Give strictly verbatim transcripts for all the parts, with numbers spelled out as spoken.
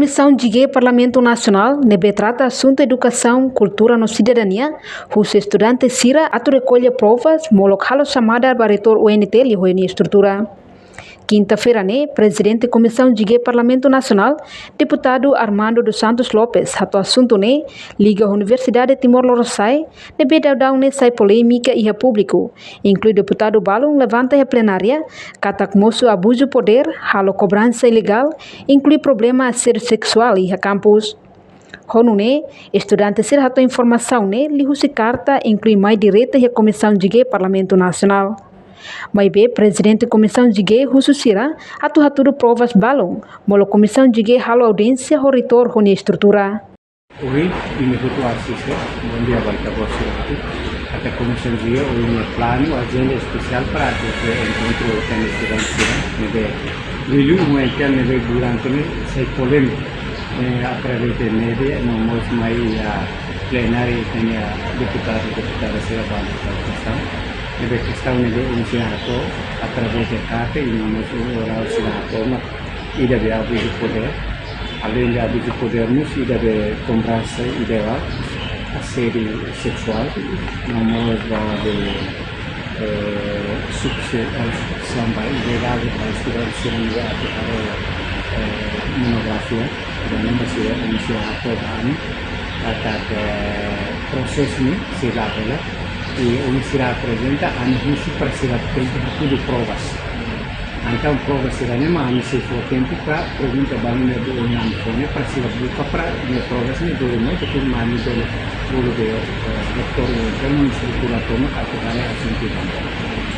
Komisaun G G Parlamentu Nasionál ne'ebé trata asuntu edukasaun, kultura no sidadania, husu estudante sira atu rekolla provas, molok halo xamada ba reitór U N T L ho nia estrutura. Kinta-feira ne'e, Prezidente Komisaun G G Parlamentu Nasionál, Deputadu Armando dos Santos Lopes, hato'o asuntu ne'e liga Universidade Timor Lorosa'e, ne'ebé daudaun ne'e sai polémika iha públiku, inklui deputadu balun levanta iha plenária katak mosu abuzu podér, halo kobransa ilegál, inklui problema asédiu seksuál iha kampus. Ho nune'e, estudante sira hato'o informasaun ne'e liuhusi karta, inklui mai direta iha Komisaun G G Parlamentu Nasionál. Maibé, Prezidente Komisaun G G husu sira atu hatudu provas balun, molok Komisaun G G halo audiénsia ho reitór ho nia estrutura. Oi, imi hotu asiste, bondia ba ita-boot sira hotu. Ita Komisaun G G, ohin nia planu, ajenda espesiál para atu enkontru ho estudante sira, ne'ebé liuliu U N T L ne'ebé durante ne'e sai polémika, eh, através de média, no mós mai iha plenária, iha deputadu, deputada sira ba kestaun. Ne'ebé kestaun ne'ebé oinsá atu, através de karta, i no mós orál sira atu, mak ida be abuzu podér. Além de abuzu podér, mós ida be kobransa ilegál, asédiu seksuál, no mós ba be, eh, subse-, eh, substituisaun ba ilegál ba estudante sira ne'ebé atu halo, eh, monografia, ida-ne'e mós sira, sira atu ba ami, katak, eh, prosesu ne'e sei la bele, i ohin sira aprezenta, ami husu para sira tenke hatudu provas. Entaun, prova sira-ne'e mak ami sei fó tempu para pergunta balun ne'ebé ohin ami fó ne'e para sira buka para nia prova sira-ne'e duru mai, depois mak ami bele bolu be, eh, reitór, entaun, estrutura tomak atu haree asuntu ida-ne'e.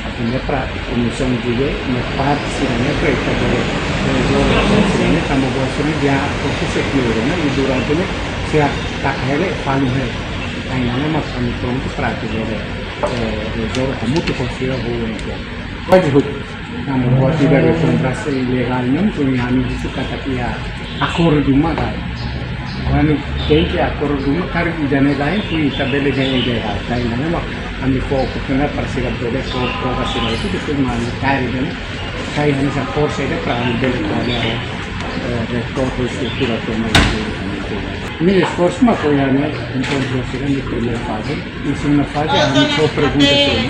Atu nune'e para Komisaun G G nia parte sira-ne'e para ita bele rezolve sira-ne'e, tanba buat sira-ne'e di'ak akontese tiha ona, i durante ne'e sira taka hela, falun hela. Entaun, ami prontu para atu bele, eh, rezolve hamutuk ho sira ho entaun. Pode, Ruth. Tanba buat ida be kobransa ilegál ne'e, foin ami husu katak iha akordu mak. Kuandu tenke akordu mak, karik ida-ne'e la'en, foin ita bele dehan ilegál. Entaun, entaun, ami fó oportunidade para sira bele fó prova sira hotu, depois mak ami kaer ida-ne'e, kaer hanesan forsa ida para ami bele ko'alia, eh, reitór ho estrutura tomak. Nia esforsu mak foin ami enkontru sira iha primeira faze. Iha segunda faze, ami fó pergunta sira,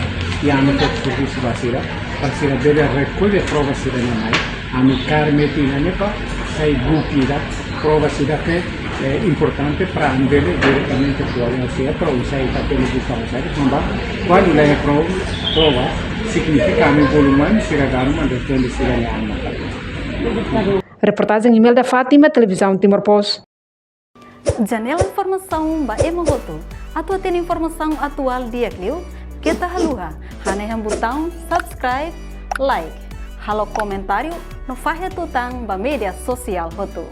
i ami fó servisu ba sira, para sira bele rekolla prova sira-ne'e mai. Ami kaer metin ne'e para sai buku ida, prova sira ke, eh, importante para ami bele diretamente ko'alia ho sira, para oinsá ita bele buka ho sira, tanba kuandu la iha pro-, prova, signifika ami bolu mai, sira garu mak defende sira-nia an matan. Reportajen Imelda Fátima, Televizaun Timor Post. Janela informasaun ba ema hotu. Atu hatene informasaun atuál di'ak liu, keta haluha hanehan butaun subscribe, like, halo komentáriu no fahe tutan ba média sosiál hotu.